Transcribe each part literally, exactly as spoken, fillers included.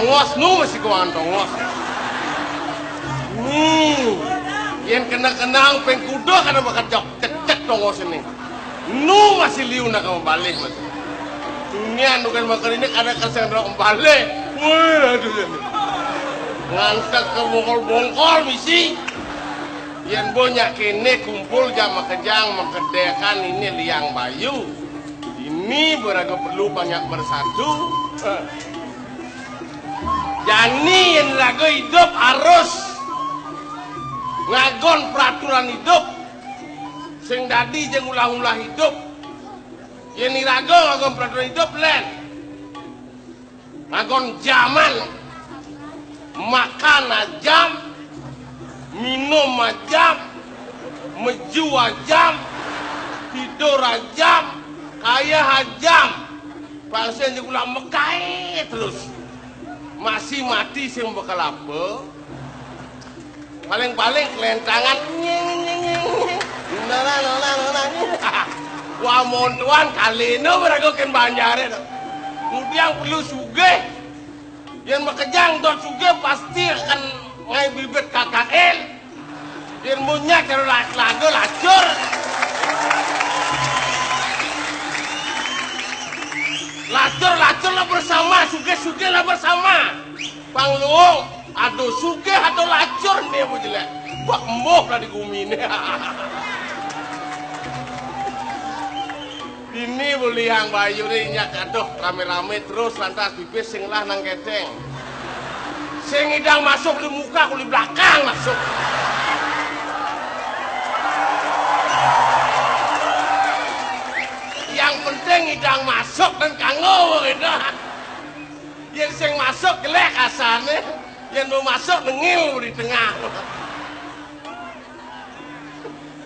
Tongos, nu masih kuangan tongos. Nih, yén kena-kena pengkuda kada bakal cok cecek tongos ini. Nu masih liu nak mabalih masih. Dunia nu kan makan ini kada kasih nak mabalih. Wah, aduh ya. Ngantek ke bongkol-bongkol misi. Yén banyak kéné kumpul jam makejang makedekan ini liang bayu. Ini baraga perlu banyak bersatu. Jani yén raga idup harus ngagon peraturan idup. Sing dadi jeng ulah-ulah idup. Yén iraga ngagon peraturan idup, lén. Ngagon jaman. Makan ajam, minum ajam, meju ajam, tidur ajam, kayeh ajam. Pang sing ulah mekai terus. Masih mati sing bakal apa? Paling-paling kelentangan. Nying, nying, nying, nying. Nona, nona, nona, nying. Wah, montuan kalino baraga kén banjaré to. Ngudiang perlu sugih. Yén makejang dot sugih pasti akan ngai bibit K K L. Yén munyak karo la-, laga lacur. Lacur, lacur lah bersama, sugih, sugih lah bersama. Pang luung, aduh sugih, aduh lacur né apa jelék. Bak embuh lah di guminé. Dini buliang bayu né nyak, aduh, ramé-ramé terus lantas pipis sing lah nang kéténg. Sing ngidang masuk di muka, kuli belakang masuk. Yang penting ngidang masuk dan kanggo gitu. Yén sing masuk jelék asané, yén mau masuk nengil di tengah.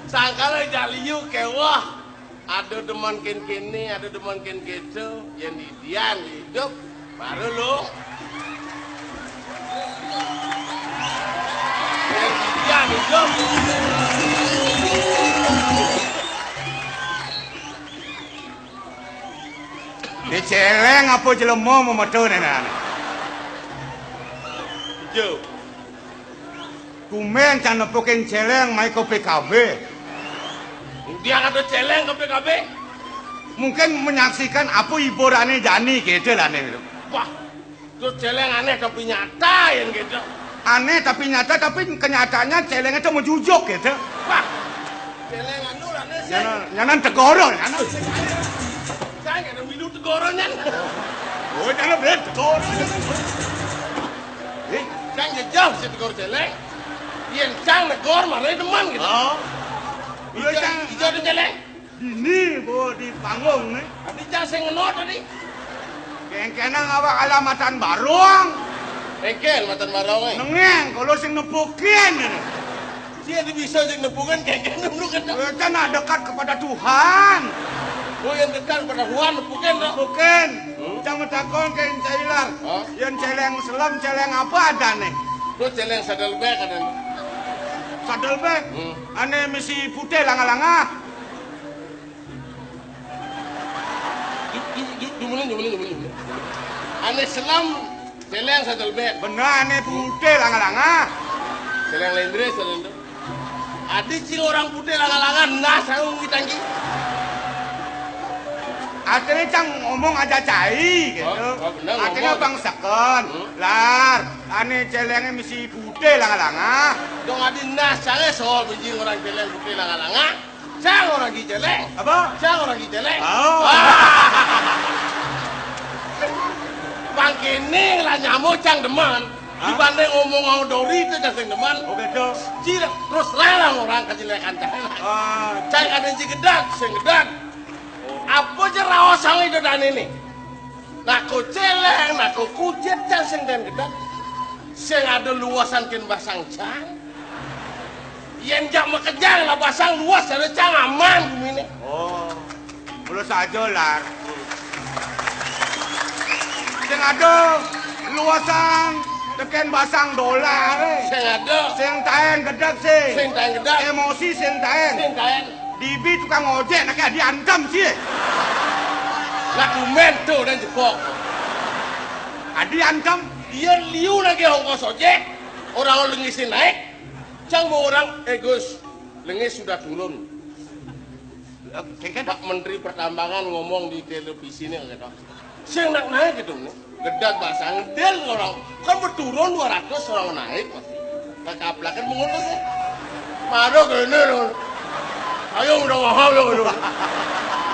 Sangkala jak liu kéweh, ada demen kén kéné, ada demen kén kéto, yén didian idup, baru lu. Yén didian idup. Di céléng apa jelema memeta né, nah? Ijo. Tumbén can nepukin céléng mai ka P K B. Dia kata céléng ka P K B. Mungkin menyaksikan apa hiburané jani gitu lah né. Wah, Tuh céléng anéh tapi nyata yén gitu. Anéh tapi nyata, tapi kenyataannya céléng itu mejujuk gitu. Wah, céléng anu lah né sih. Nyanan, nyanan tegoro, nyanan. Saya ada milu tegoro nyan. Oh, jangan beda tegoro. Eh, cang jejak si tegoro céléng. Yén cang negor malah demen gitu. Oh. Iya, ijo, cang. Ijo ada céléng. Dini bawa di panggung né. Adi cang sing ngeno tadi. Kéngkénang awak ala matan barong. Kéngkén matan barong, eh. Nengéng, kalau sing nepukin ini. Sia adi bisa sing nepukin, kéngkén dulu kan. Kita nak dekat kepada Tuhan. Oh, yang dekat kepada Tuhan, nepukin, toh. Nepukin. Hmm? Cang matakon kén cailar. Hah? Yén céléng selem, céléng apa adané? Tuh céléng sadelbék adané. Sadelbék? Hmm. Ané misi putih langa-langa. Ju-, ju-, ju-, jumulin, jumulin, jumulin, jumulin. Ané selem, céléng sadelbék. Bener, ané putih langa-langa. Céléng lendre, céléng lendre. Adi cing orang putih langa-langa, nah, saung kita ki. Artinya cang ngomong aja cai, gitu. Oh, oh, bener. Artinya ngomong. Bang seken, hmm? Lar, ané céléngé misi putih langa-langa. Dong adi nah, cangé soal biji orang céléng putih langa-langa. Cang orang ki céléng. Apa? Cang orang ki céléng. Oh. Ah. Pang kéné lah nyamuk cang demen. Hah? Dibanding ngomong sama Dori itu cang sing demen. Oh, gitu. Cil, terus terang orang kecil kan cang. Ah. Cang ada ji gedeg, sing gedeg. Apa aja raos sang itu dan ini. Nako céléng, nako kujit cang sing den gedeg. Sing ada luasan kén basang cang. Yén jak makejang lah basang luas, ada cang aman guminé. Oh, mula saja, Lar. Sing ada luasan tekén basang dolar, eh. Sing ada. Sing taén gedeg sih. Sing taén gedeg. Emosi sing taén. Sing taén. Dibi tukang ojek, nak adi antem sih. Lah tumbén tuh dan jebok. Adi antem. Yén liu nagih ongkos ojek, orang lengis naik, cang mau orang, "Eh Gus, lengis sudah turun." Kéngkén. Pak Menteri Pertambangan ngomong di televisi nih gitu. Sing nak naik gitu nih. Gedeg basang, dél orang. Kan berturun dua ratus, orang naik pasti. Kakaplakan mengutus nih. Maro kéné loh. Ayo udah mahal loh gitu.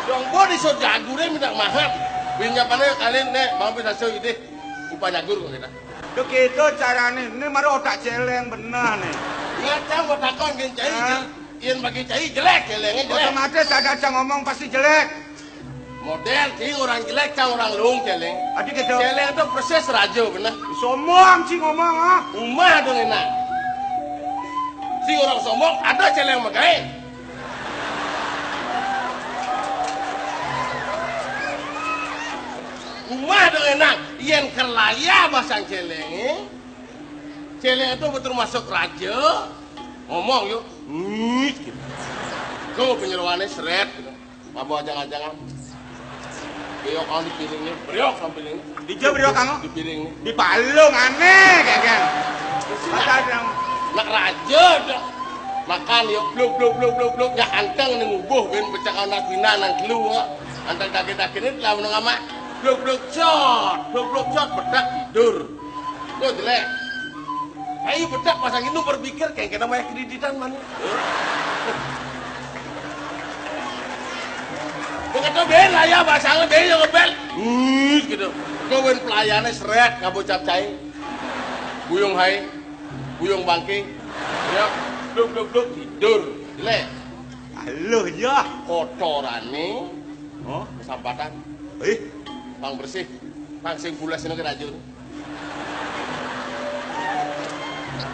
Yang buat iso jagure minta mahal. Pinjamannya kalian nih, mau bisa so ide. Upah jagur kok kita. Lho gitu carané. Ini maro otak céléng bener nih. Ya, cang mau takon gén cai. Hah? Yén bagi cai jelék, céléngé jelék. Otomatis ada cang ngomong pasti jelék. Modél cai orang jelék, cang orang luung céléng. Adi gitu. Céléng itu persis raja, bener. Sombong cai ngomong, ah. Umah dong enak. Cai orang sombong, ada céléng magaé. Umah dong enak. Yén kelaya basang céléngé. Céléng itu betul masuk raja. Ngomong yuk. Ngit gitu. Tuh penyeroannya seret gitu. Mabok ajang-ajangan. Beriok kang di piringnya, beriok kang piringnya. Di jaba beriok kang? Di piringnya. Di palung ané, kéngkén. Nak raja dah. Makan yuk, bluk, bluk, bluk, bluk, bluk. Ya anteng nih ngubuh, bén pecah anak bina nang telu, ya. Anteng daging-dagingnya telah menengah mak. Bluk, bluk, cot. Bluk, bluk, cot. Bedak tidur. Tuh, jelék. Ayo bedak pasang itu berpikir, kayak kita bayar kreditan mana? Begitu bén lah ya, basangnya bén yang ngebel. Bus gitu. Kau bén pelayannya seret, kabocap cai. Buyung hai, buyung bangke. Ya, bluk, bluk, bluk, tidur. Jelék. Halo ya. Kotorané. Oh, kesampatan. Eh, pang bersih. Pang sing pulas ini kerajaan.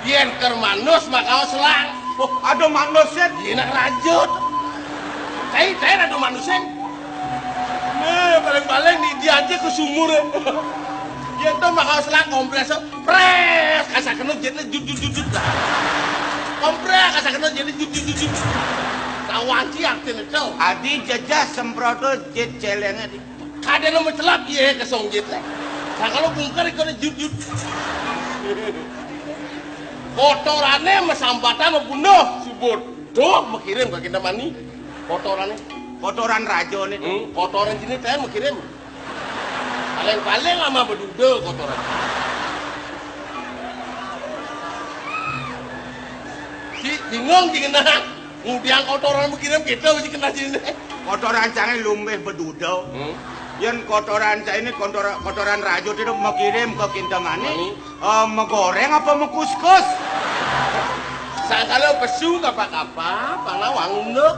Yén ker manus makaos selang. Oh, ada manusnya. Yén nak rajut. Cai, cai ada manusin. Nah, paling-paling di dia aja ke sumur. Yén to makaos selang komprés, prés, kasar kena jitnya jut, jut, jut, jut. Komprés, kasar kena jitnya jut, jut, jut, jut. Kawan sih artinya to. Adi jajah semprot jit céléngé di. Kadén mecelap, iya, kesong jit, lé. Nah, kalau bungkar, ikutnya jut-jut. Kotorané mesambatan, mebunuh, subur. Duh, mekirim ke kita mani. Kotorané. Kotoran raja nih. Hmm, kotoran sini, teh, mekirim. Paling-paling ama beduda kotoran. Si bingung, si kena. Ngudiang kotoran mekirim kita mesti kena sini. Kotoran cangé lumbih beduda. Hmm. Yén kotoran cangé ini kotor-, kotoran rajut itu mekirim ke Kintamani, mani. Eh, megoréng apa mekuskus? Sangkala pesu kapa-kapa, panawang unduk.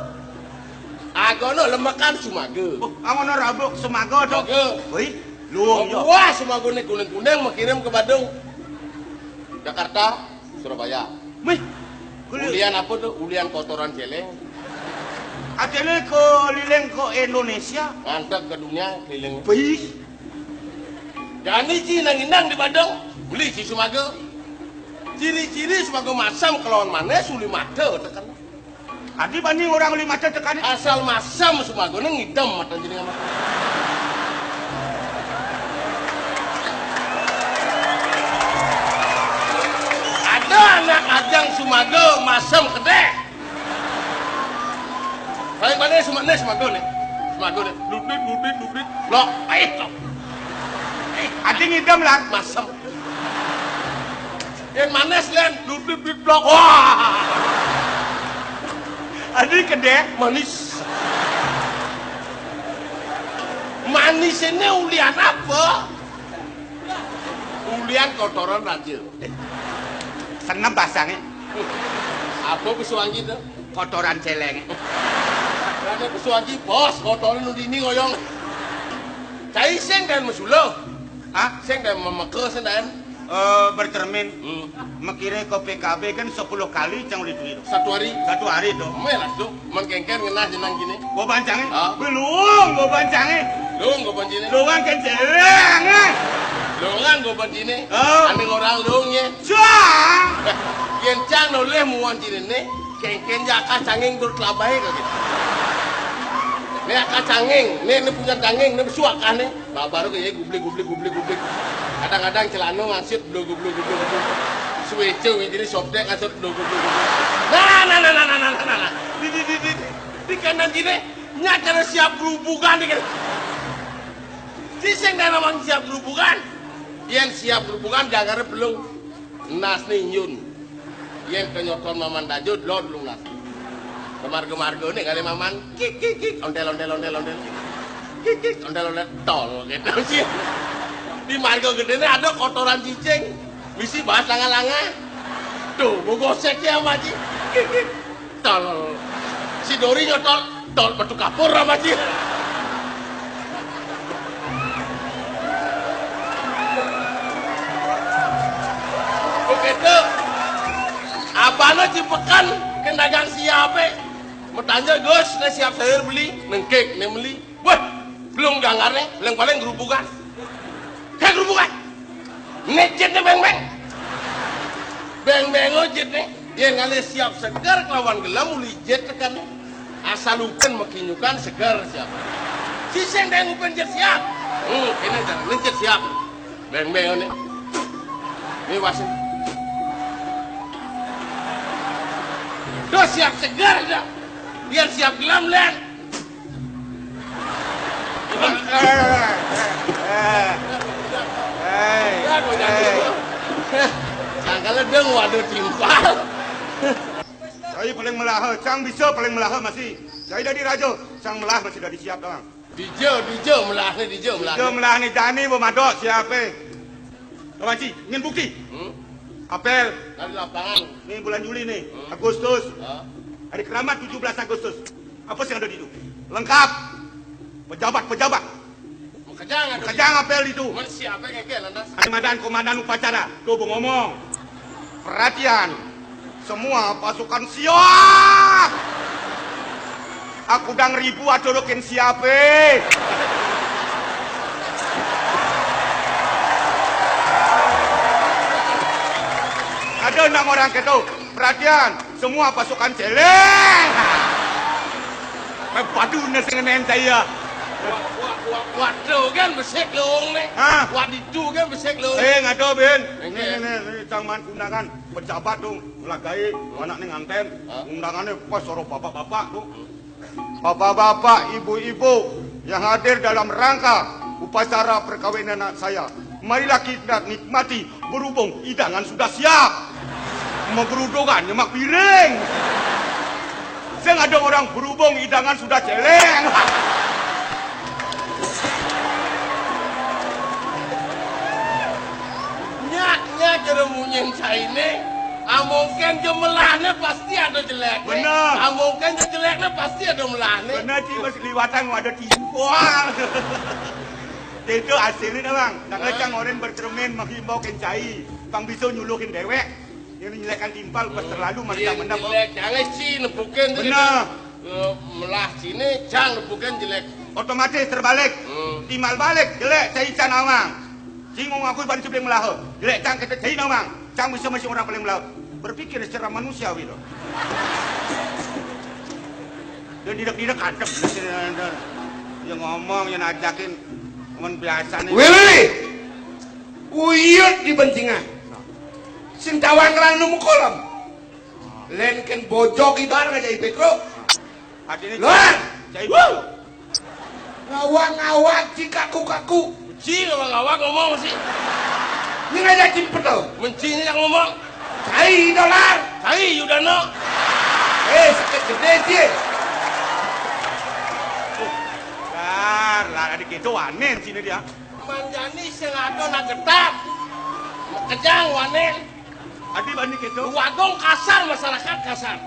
Agono lemekan sumaga. Oh, angono rabuk sumaga to. Sumaga. Wih, luung ya. Buah sumaga ini kuning-kuning mekirim ke Badung. Jakarta, Surabaya. Wih, kulit. Ulian apa tuh? Ulian kotoran céléng. Akhirnya keliling ke Indonesia. Ngantek ke dunia, keliling. Wih. Jani ci nang indang di Badung, beli ci sumaga. Ciri-ciri sumaga masam kelawan manis, uli mata tekan. Adi banding orang uli mata tekan. Asal masam sumaga, nang idem mata jenengan mata. Ada anak ajang sumaga masam kedék. Paling mana sumane semago ne. Semago ne. Ludit, ludit, ludit. Blok. Aih, blok. Adi ngidem, Lar. Masem. Yang manis, Len. Ludit, ludit, blok. Wah. Adi kedék. Manis. Manis ini ulian apa? Ulian kotoran raja. Senep basangnya. Apa pesuangi to? Kotoran céléng. Ada pesuangi, bos, kotoran nu dini ngoyong. Cai sing dan mesuluh. Hah? Sing dan memeke sing dan. Eh, bercermin. Hmm. Mekire ke P K B kan sepuluh kali cang uli duit. Satu hari? Satu hari to. Melas to. Men kéngkén ngenah jenang kini. Goban cangé? Ah. Belum, goban cangé. Luung goban cine. Luungan kencéléng, eh. Luungan goban cine. Oh. Ané orang luung yé. Cang. Yén cang nolih muan cine né, kéngkén jaka canging dur telabahe kagé. Né akah canging, né, né punya canging, né besu akah né. Babaru kaya gublig, gublig, gublig, gublig. Kadang-kadang celana ngansut, blug, blug, blug, blug. Suéca wijina sobdék ngansut, blug, blug, blug, blug. Nah, nah, nah. Di, di, di, di, di, di kéné ciné, nya cara siap gerubugan di kéné. Ci sing da nawang siap gerubugan. Yén siap gerubugan, janggaré pelung. Nas né nyun. Yén ka nyoton maman dajo, dlod lu nas. Ka marga-marga né ngalih maman. Kik, kik, kik. Ontél, ontél, ontél, ontél. Kik, kik. Ontél, ontél. Tol, gitu sih. Di marga gedéné ada kotoran cicing. Misi bahas langa-langa. Tuh, gogosék ya, Maji. Kik, kik. Tol. Si Dori nyotol, tol metu kapur sama dia. Begitu. Abana cipekan ke dagang siapé. Matanya, "Gus, né siap sayur beli?" "Nengkik, né beli." Wah, belum ganggarné, paling-paling gerubukan. Kayak gerubukan. Né jitné béng-béng. Béng-béng jitné. Yén ngalih siap seger kelawan gelem uli jit tekan. Asal ukin makinyukan seger siap. Sising deng ukin jit siap. Hmm, kéné cara né jit siap. Béng-béng né. Né wasin. Duh siap seger dah. Yén siap gelem, Lén. Sangkala dong waduh timpal. Cai paling melaha, cang bisa paling melaha masih. Cai dadi raja, cang melah masih dadi siap doang. Dija, dija melahné, dija melahné. Dija melahné jani bo madok siapé. Kawanci, ingin bukti? Hmm? Apel. Dari lapangan. Nih bulan Juli nih, Hmm. Agustus. Ha? Hari keramat tujuh belas Agustus. Apa sih ada di itu? Lengkap. Pejabat-pejabat. Makejang ada. Makejang apel di itu. Mana siapa yang kayak lantas? Ada madan komandan upacara. Tuh, Bu, ngomong. Perhatian. Semua pasukan siap. Aku dang ribu atau dokin siapa? Ada enam orang ketu. Perhatian. Semua pasukan celeng. Padu né sing ngenen saya. Wa-, wa-, wa-, waduh kan besik lung né. Hah? Waditu kan besik lung. Eh, ngado, Ben. Oké. Nih, nih, nih, nih, cang man kundangan. Pejabat dong, lagaé, anak nih nganten. Hah? Undangannya pas suruh bapak-bapak tuh. Bapak-bapak, ibu-ibu yang hadir dalam rangka upacara perkawinan anak saya. Marilah kita nikmati, berhubung hidangan sudah siap. Mau gerudukan, nyemak piring. Saya nggak ada orang berhubung hidangan sudah celeng. Nyak, nyak, cara munyin cainé. Amongkén ja melahné pasti ada jelékné. Bener. Amongkén ja jelékné pasti ada melahné. Bener, Ci, pas liwatan ada timpal. Itu hasilnya, Bang. Nah, hah? Cang orang bercermin, menghimbau kén cai. Pang bisa nyuluhin déwék. Yang nyelekan timpal, pas terlalu, mana yang menang, Bang? Jelék, jangan, Ci, nepukin tuh. Bener. Gitu. Eh, melah ciné, cang nepukin jelék. Otomatis terbalik. Hmm. Timbal balik, jelék, cai can awang. Sing ngakui ban sing paling melaha. Jelék cang kéto cai nawang. Cang bisa masih orang paling melaha. Berpikir secara manusiawi loh. Dan tidak-tidak adem. Dia ngomong, yang ajakin. Cuman biasa nih. Willy! Uyut di bencingan. Sing tawang kelana mukulem. Lén kén bojog ibar ngajak Pétro. Artinya Luar! Cai. Wuh! Ngawak-ngawak, ci kaku-kaku. Ci ngawak-ngawak ngomong sih. Ini ngajak cimpet tuh. Mencinya yang ngomong. Cai dolar. Cai Yudano. Eh, sakit gedé sih. Lar, lar, adik itu aneh sini dia. Manjani sing ada nak getah. Kejang wanen. Adi bani kéto. Wagung kasar, masyarakat kasar.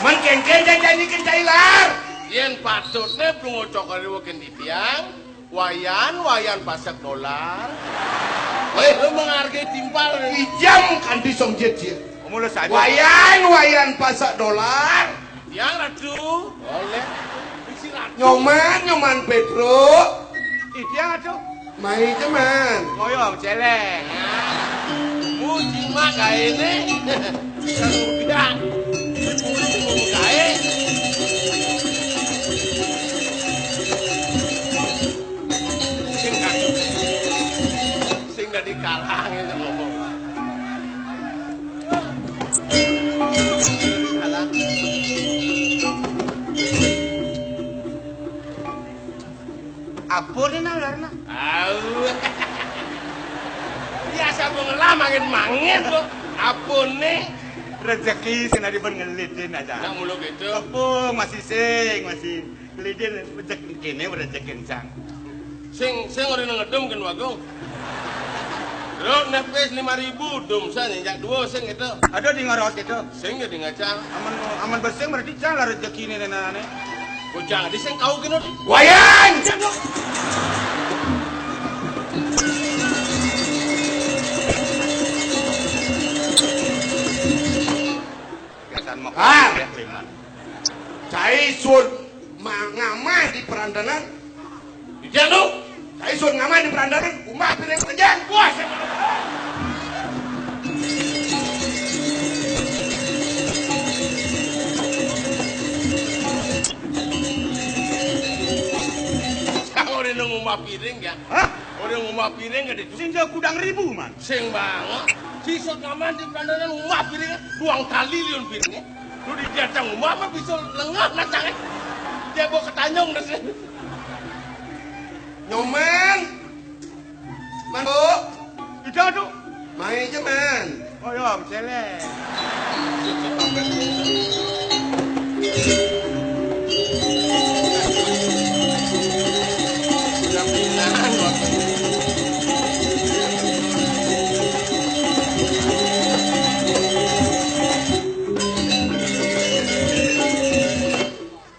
Man kéngkén janjani kén cai lar. Yén patutné pungocok riwukin titiang, wayan, wayan pasek dolar. Wéh, lu menghargai timpal. Ijam kan disong jit-jit. Omong lu saja. Wayan, wayan pasek dolar. Tiang Ratu. Oleh. Bisi Ratu. Nyoman, Nyoman Pétro. Ih, tiang Ratu. Mai jeman. Ngoyo, celeng. Muji mak gaéné. Udah. Kalah ngomong. Kalah. Apa nih nang karena? Au. Biasa mau ngelah mangin-mangin kok. Apa nih? Rezeki sing adi ben ngelidin aja. Nak mulu gitu. Tepung masih sing, masih ngelidin rezeki kene rezeki encang. Sing sing ora ngedum kan Bagong. Lo nepis lima ribu dum sana jak dua sing itu. Ada di ngaros gitu. Sing ya di ngaca. Aman aman besing berarti cang lah rezeki ini nenane. Bocah di sing kau kena. Wayan. Kesan mau Ah. Kayak lima. Cai sun ma- ngamah di perandanan. Dijang tu. Cai sun ngamah di perandanan. Umah piring panjang. Wah, saya Kang orang nunggu umah piring ya. Hah? Orang umah piring ada tu. Sehingga kudang ribu man. Sing banget. Sisut ngaman di perandanan umah piring. Duang tali liun piringnya. Lu di jatang umah apa bisa lengah natangnya. Dia bawa ketanyong dah sih. Nyoman. Man, Bu. Ida tu. Mai je man. Oh ya, selek.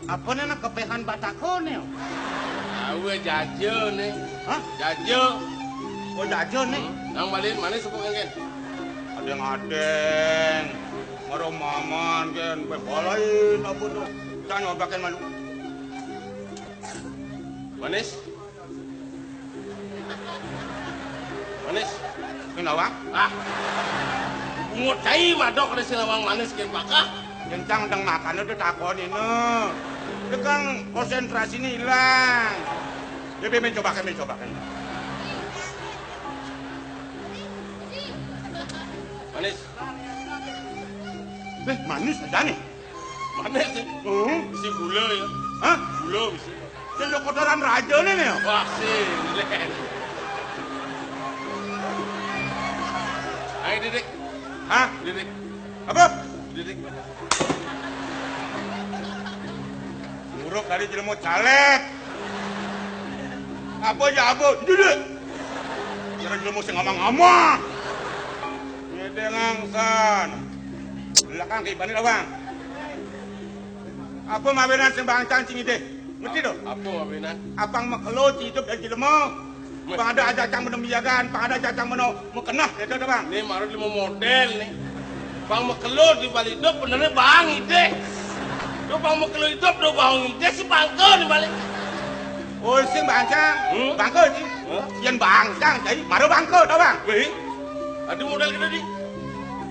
Apa ni nak kepehan batako ni? Awe jaja ni. Hah? Jaja. Oh jaja ni. Nang malin mana sepuk kan? Adeng-adeng. Maro maman kan. Bebalain apa tu? Tanya bakan malu. Manis. Manis. Kenapa? Ah. Bungut cai madok ada sinawang manis kan pakah. Kencang deng makan udah takon ini. Tegang konsentrasi ini hilang. Ya, be, mencobakan, mencobakan. Manis. Eh, manis ada nih. Manis sih. Hmm? Bisi gula ya. Hah? Gula bisi. Sing kotoran raja nih nih. Wah, sih. Ayo, Didik. Hah? Didik. Apa? Didik. Nguruk dari jelema caleg. Apa ya apa? Didik. Kira jelema sing ngomong-ngomong. Ngedeng angsan. Belakang ke ibane lawang. Apa mawinan sing bangcang cing ide? Ngerti to? Apa mawinan? Apang makelo hidup dari jelema. Pang ada aja cang meno miyagan, pang ada aja cang meno makeneh, ya to, Bang. Ni marut lima model ni. Pang makelo di balik hidup benernya bang ide. Lo pang makelo hidup lo bang ide si bangke di balik. Oh, sing bangcang. Hmm? Bangke sih. Hah? Yang bangcang jadi baru bangke to, Bang. Wih. Ada model kita di.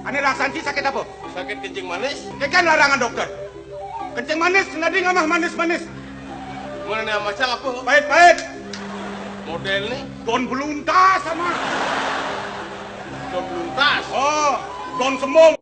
Ane rasan sih sakit apa? Sakit kencing manis. Ini kan larangan dokter. Kencing manis, nading amah manis-manis. Mana ni amah cang apa? Pahit-pahit. Model ni. Don beluntas sama. Don beluntas. Oh, don sembung.